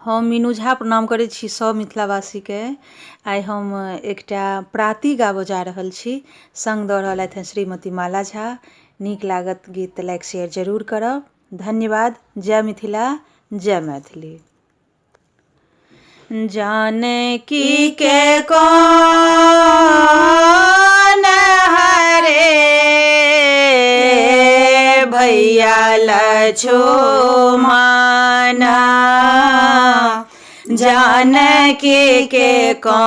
हम मीनू झा प्रणाम करै छी सभ मिथिलावासीके। आइ हम एकटा प्राती गाबऽ जा रहल छी। सङ्ग दऽ रहलथि हँ श्रीमती माला झा। नीक लागत गीत तऽ लाइक शेयर जरूर करब। धन्यवाद। जय मिथिला जय मैथिली। जानकी के कौन हरे भैया लछुमना, जानकी के कौन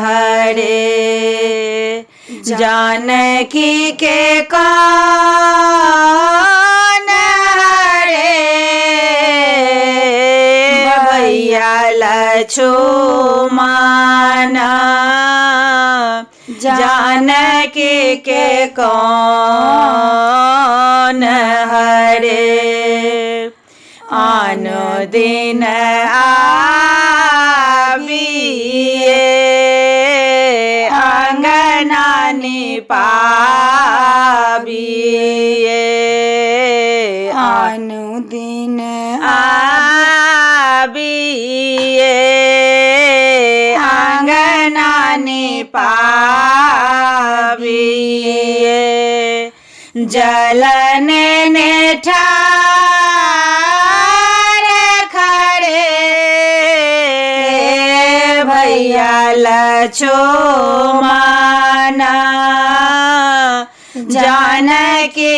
हरे, जानकी के कौन हरे भैया लछुमना, जानकी के कौन हरे। आनो दिन आबिए अंगना निपाबिए, अनुदिन आबिए अंगना निपाबिए, जलन ने ठार खड़े भैया लछुमना, जानकी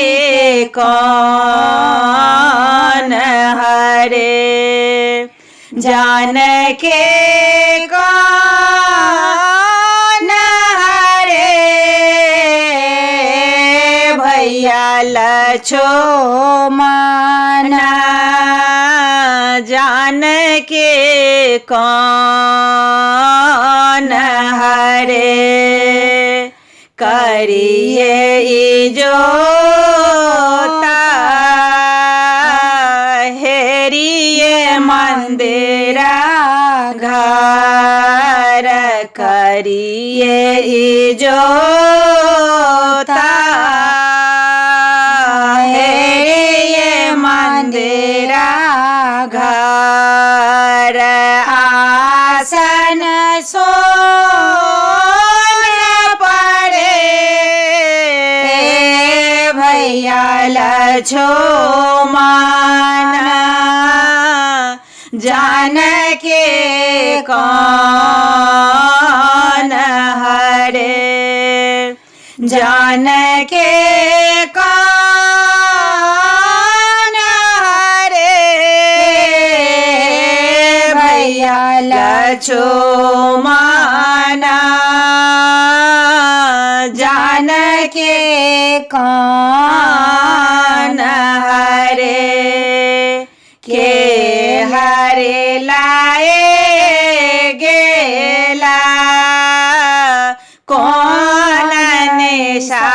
कौन हरे, जानकी कौन हरे भैया लछुमना, जानकी कौन हरे। करिए जोता हेरिए मंदिरा घर, करिए जोता हेरिए मंदिरा घर, आसन सोन पड़े भैया लछुमना, जानकी कौन हरे, जानकी कौन हरे भैया लछुमना, जानकी कौन हरे। के हरे लाए गेला कौन निशाचर,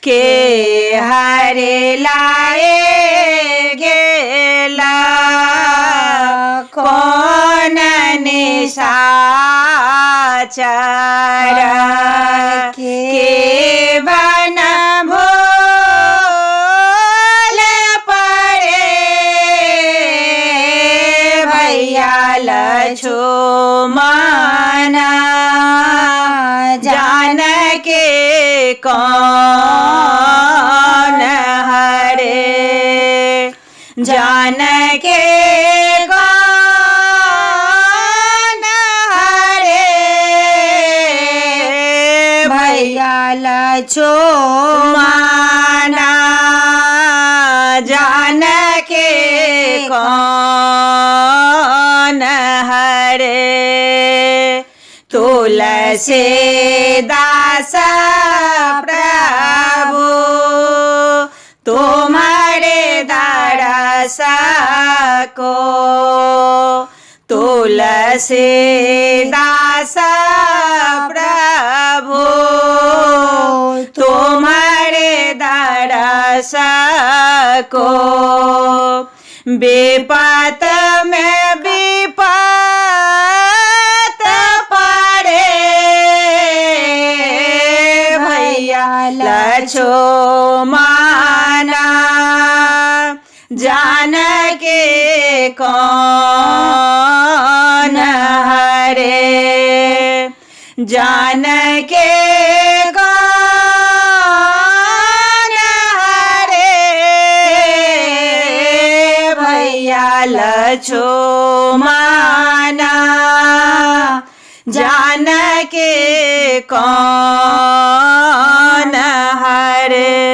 के हरे लाए गेला कौन निशाचर, के बन भोल पड़े भैया लछुमना, जानकी कौन हरे, जानकी कौन हरे भैया लछुमना, जानकी कौन हरे। तुलसी दास प्रभु तुम्हारे दरस को, तुलसी दास प्रभु तुम्हारे दरस को, विपत में विपत पड़े भैया लछुमना, जानके कौन हरे, जानके कौन हरे भैया लछुमाना, जानके कौन हरे।